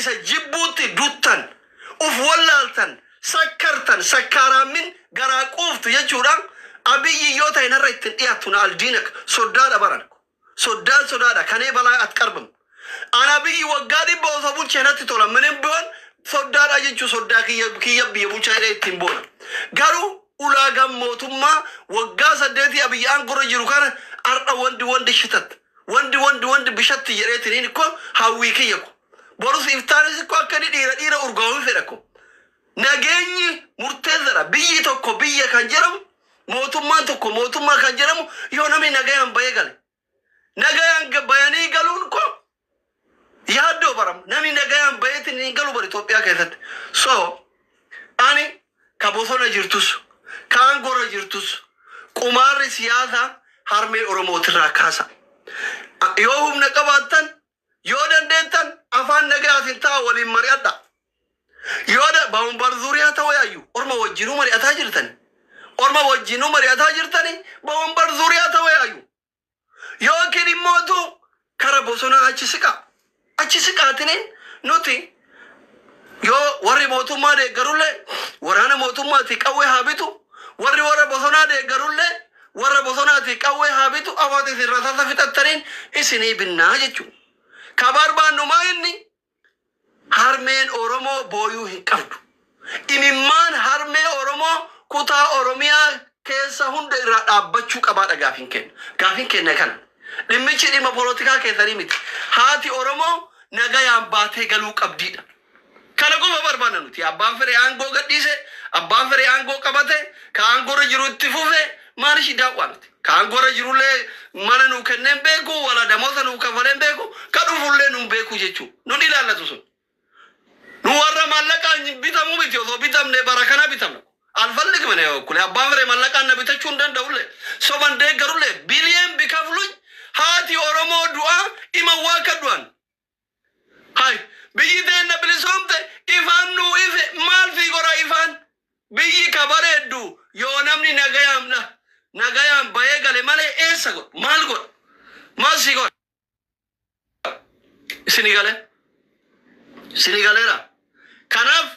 isa jibbuutti duttan, uf wallaaltan, sakkartan, sakkaaraammin garaa quuftu jechuudha. Abiyyi yoo ta'e narra ittiin dhiyaattu na aldiinak soddaadha baran. Soddaan sodaadha kanee balaa at qarbam. An Abiyyi waggaa 100 osoo bulchee natti tola. Minim bihoon soddaadha jechuu soddaa kiyya kiyya biyya bulchaa jedhee ittiin boona. Garuu ulaagaan mootummaa waggaa saddeetii Abiyyi aangorra jiru kana har'a wandi wandi shitat wandi wandi wandi bishatti jedheetiniin ko hawwii kiyya ko. Borus iftaanis ko akka inni dhiira dhiira urgaa'u hin fedha ko. Nageenyi murteessadha. Biyyi tokko biyya kan jedhamu mootummaan tokko mootummaa kan jedhamu yoo namni nagayaan bahee gale. Nagayaan bayanii galuun ko yaaddoo baram. Namni nagayaan baheetiin hin galu bar Itoophiyaa keessatti. So ani ka bosona jirtus ka aangorra jirtus qumaarri siyaasaa harmee Oromootirraa kaasa. Yoo humna qabaattan yoo dandeettan afaan nagayaatiin ta'a waliin mari'adha. Yoo da በወንበር ዙሪያ ተወያዩ። Orma wajjinuu mari'ataa jirtani. Orma wajjinuu mari'ataa jirtani በወንበር ዙሪያ ተወያዩ። Yookiin immootu kara bosonaa achi siqa. Achi siqaatiniin nuti yoo warri mootummaa deeggarullee waraana mootummaati qawwee haa bitu. Warri warra bosonaa deeggarullee warra bosonaati qawwee haa bitu. Afaati isin rasaasa fixattaniin isinii binnaa jechuudha. Ka barbaannu maa inni harmeen Oromoo booyuu hin qabdu. Imimmaan harmee Oromoo kutaa Oromiyaa keessa hunda irraa dhaabbachuu qabaadha gaafiin kenna. Gaafiin kenna kana. Dhimmichi dhimma polotikaa keessanii miti. Haati Oromoo nagayaan baatee galuu qabdiidha. Kana qofa barbaanna nuti. Abbaan fedhe aangoo gadhiise, abbaan fedhe aangoo qabate, ka aangoorra jiru itti fufe maal ishii daawwaa nuti. Ka aangoorra jirullee mana nuu kenneen beeku, wala damoota nuu kafaleen beeku, ka dhufullee nuu beeku jechuudha. Nun ilaallatu sun. Nu warra maallaqaan bitamuu miti osoo bitamne bara kana bitamna. Alfalligmne kule abbaan fedhe maallaqaan na bitachuu hin danda'ullee. Soban deeggarullee biliyeen bikafluñ haati Oromoo du'aa ima waa ka du'an. Hay biyyi teenna bilisoomte ifaan nuu ife maal sii godha ifaan biyyi ka bareeddu yoo namni nagayaan dha nagayaan bayee gale malee eessa godha maal godha maal sii godha isini gale isini galeera kanaaf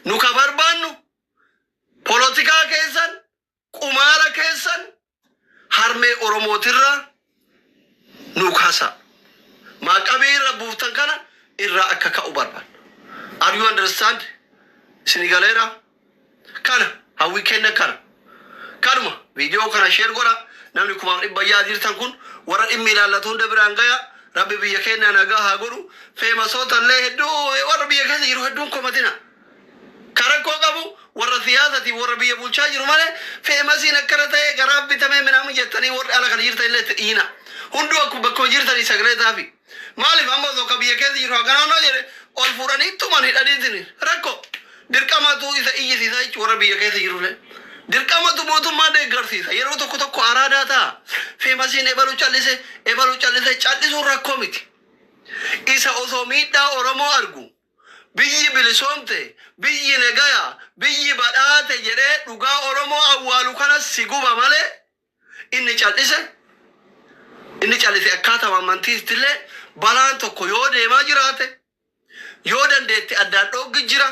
nu ka barbaannu polotikaa keessan Qumaara keessan harmee Oromootirraa nuu kaasaa. Maaqabii irra buuftan kana irraa akka ka'u barbaanna. Are you understand? Isini galeera? Kana hawwii kenna kana. Kanuma viidiyoo kana share godha. Namni kumaaf dhibba yaa jirtan kun warra dhimmi ilaallatu hunda biraan gaya. Rabbi biyya keenya nagaa haa godhu. Feemasoota illee hedduu warra biyya keessa jiru hedduun komatina. Ka rakkoo qabu warra siyaasatiif warra biyya bulchaa jiru malee feemasiin akkana ta'ee garaaf bitamee minaamin jettanii warri ala kana jirtan illee itti dhiina. Hunduu akkuma bakkuma jirtanii sagalee taafi. Maaliif amma osoo ka biyya keessa jiru hagana honnoo jedhe ol fuudhanii tuman hidhaniitiin rakkoo. Dirqamatu isa iyyisiisa jechuun warra biyya keessa jirullee. Dirqamatu mootummaa deeggarsiisa. Yeroo tokko tokko araadaa ta'a. Feemasiin ebalu callise ebalu callise callisuun rakkoo miti. Isa osoo miidhaa Oromoo argu Biyyi bilisoomte, biyyi nagaya, biyyi badhaate jedhee dhugaa Oromoo awwaalu kanas si guba malee inni cal'ise inni cal'ise akkaatama amantiittillee balaan tokko yoo deemaa jiraate yoo dandeette addaan dhooggi jira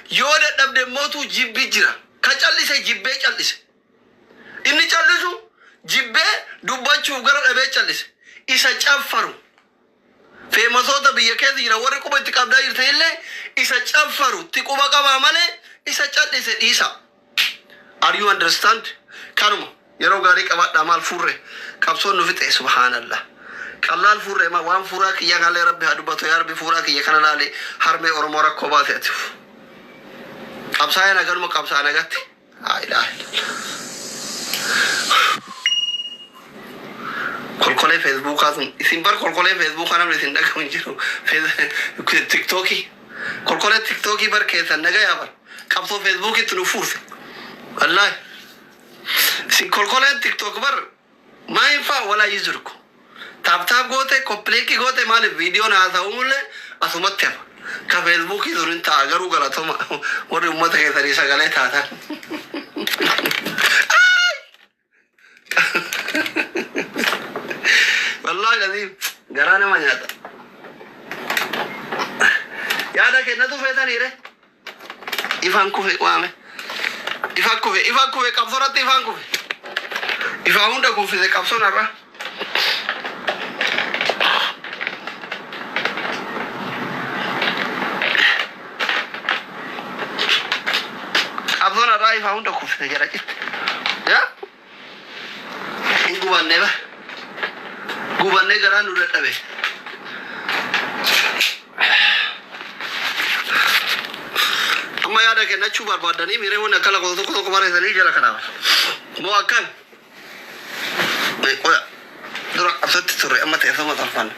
yoo dadhabde immootu jibbi jira ka cal'ise jibbee cal'ise inni cal'isu jibbee dubbachuuf gara dhabee cal'ise isa caffaru Feemasoota biyya keessa jiran warri quba itti qabdaa jirtan illee isa caffaru itti quba qabaa malee isa cal'ise dhiisa. Are you understand? Kanuma yeroo gaarii qabaadhaa maal fuurre qabsoon nu fixe subhaanallah. Qallaal fuurre ma waan fuuraa kiyya kanallee rabbi haa dubbatu yaa rabbi fuuraa kiyya kana laale harmee Oromoo rakkoo baase ati. Qabsaa'ee naganuma qabsaa nagatti. Laa ilaaha illallah. Kolkolee feesbuukaa sun isin bar kolkolee feesbuukaa namni isin dhagahu hin jiru. Tiktookii. Kolkolee tiktookii bar keessan nagayaa bar. Qabsoo feesbuukitti nu fuurse. Wallaahi. Isin kolkoleen tiktook bar Maa hin faa walaa yizurku. Taap taap goote koppiliinki goote maaliif viidiyoon haasa'umullee asumatti hafa. Ka feesbuukii sun hin ta'a garuu galatoma warri uummata keessanii sagalee taatan. Wallaahi laziim garaa nama nyaata. Yaada kennatu feetaniire. Ifaan kufe waame. Ifaan kufe, ifaan kufe, qabsoorratti ifaan kufe. Ifaa hunda kuffise qabsoon har'a. Qabsoon har'aa ifaa hunda kuffise jara citte. Yaa? Hin gubannee ba. Gubannee garaan nu dadhabe. Amma yaada kennachuu barbaaddanii miiree wanni akka lakkoofsa tokko tokko barreessanii jala kanaaf. Moo akkam? Mee qoya. Dura qabsootti turre amma teessuma tolfanna.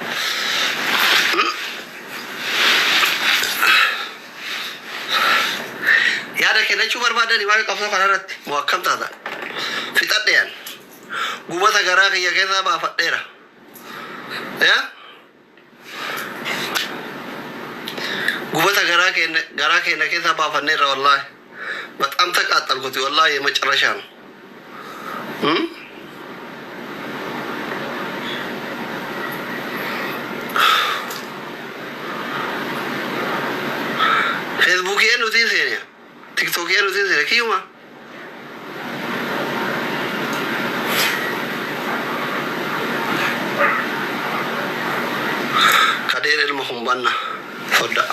Yaada kennachuu barbaadani waa'ee qabsoo kanarratti moo akkam taata? Fixadhe an. Gubata garaa kiyya keessaa baafadheera. Yaa? Gubata garaa keenya garaa keenya keessaa baafanneerra wallaahi. በጣም ተቃጠልኩት ወላሂ የመጨረሻ ነው። እም? Feesbuukii nuti seene tiktookii nuti seene kiyyuma. Kadeer ilma humbanna sodda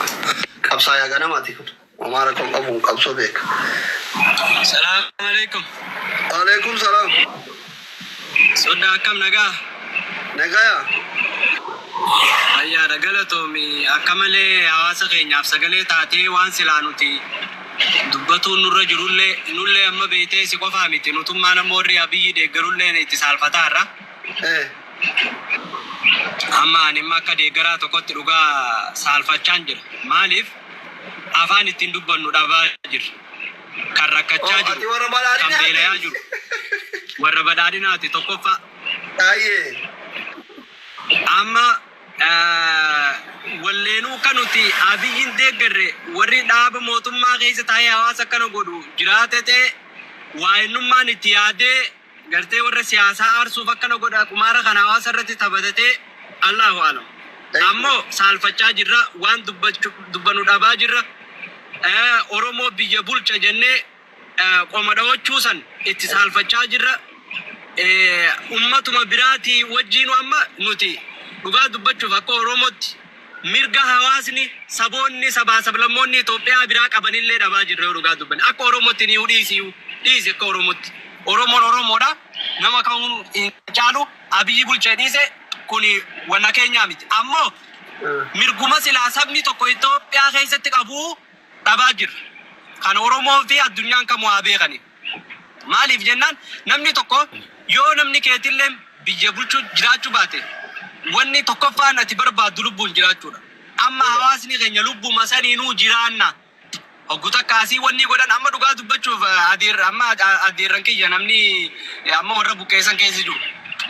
qabsaayaa ganamaati kun homaa rakkoon qabu qabsoo beeka. Salaam alaikum. Alaikum salaam. Sodda akkam nagaa? Nagaya. Ayyaadha galatoomi akka malee hawaasa keenyaaf sagalee taatee waan silaa nuti dubbatuun nurra jirullee nullee amma beeytee si qofaa miti nutummaan amma warri Abiyyi deeggarullee itti saalfataarra. Amma ani amma akka deeggaraa tokkotti dhugaa saalfachaan jira. Maaliif afaan ittiin dubbannu dhabaa jirra. Kan rakkachaa Oh, ati jiru, warra kan badhaadhinaati. beelayaa jiru, warra badhaadhinaati tokkoffaa. Ayyee. Amma walleenuu kan nuti Abiyyiin deeggarre warri dhaaba mootummaa keessa taa'ee hawaasa akkana godhu jiraate ta'e waa'inummaan itti yaadee gartee warra siyaasaa aarsuuf akkana godha qumaara kana hawaasa irratti taphatatee Allahu alam. Ammoo saalfachaa jirra waan dubbannu dhabaa jirra. Oromoo biyya bulcha jennee qoma dhawachuu san itti saalfachaa jirra. Ummatuma biraatii wajjiinu amma nuti dhugaa dubbachuuf akka Oromootti mirga hawaasni saboonni sabaa sablammoonni Itoophiyaa biraa qabanillee dhabaa jirra yoo dhugaa dubbanne. Akka Oromootti ni dhiisi dhiisi akka Oromootti. Oromoon Oromoodha. Nama kamuu hin caalu Abiyyi bulchee dhiise kuni wanna keenyaa miti. Ammoo mirguma silaa sabni tokko Itoophiyaa keessatti qabu dhabaa jirra. Kan Oromoo fi addunyaan kamuu haa beekani. Maaliif jennaan namni tokko yoo namni keetillee biyya bulchuu jiraachuu baate wanni tokkoffaan ati barbaaddu lubbuun jiraachuudha. Amma hawaasni keenya lubbuma saniinuu jiraanna. Hoggu takka asii wanni godhan amma dhugaa dubbachuuf adeer amma adeerran kiyya namni amma warra buqqeessan keessa jiru.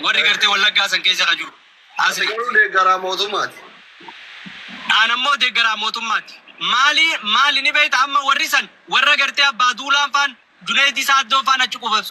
Warri gartee Wallaggaa san keessa ka jiru. Ati Asli. garuu deeggaraa mootummaati. Aan ammoo deeggaraa mootummaati. Maali maali ni beekta amma warri san warra gartee abbaa duulaan faan Junaydii Saaddoo faan achi qubatu.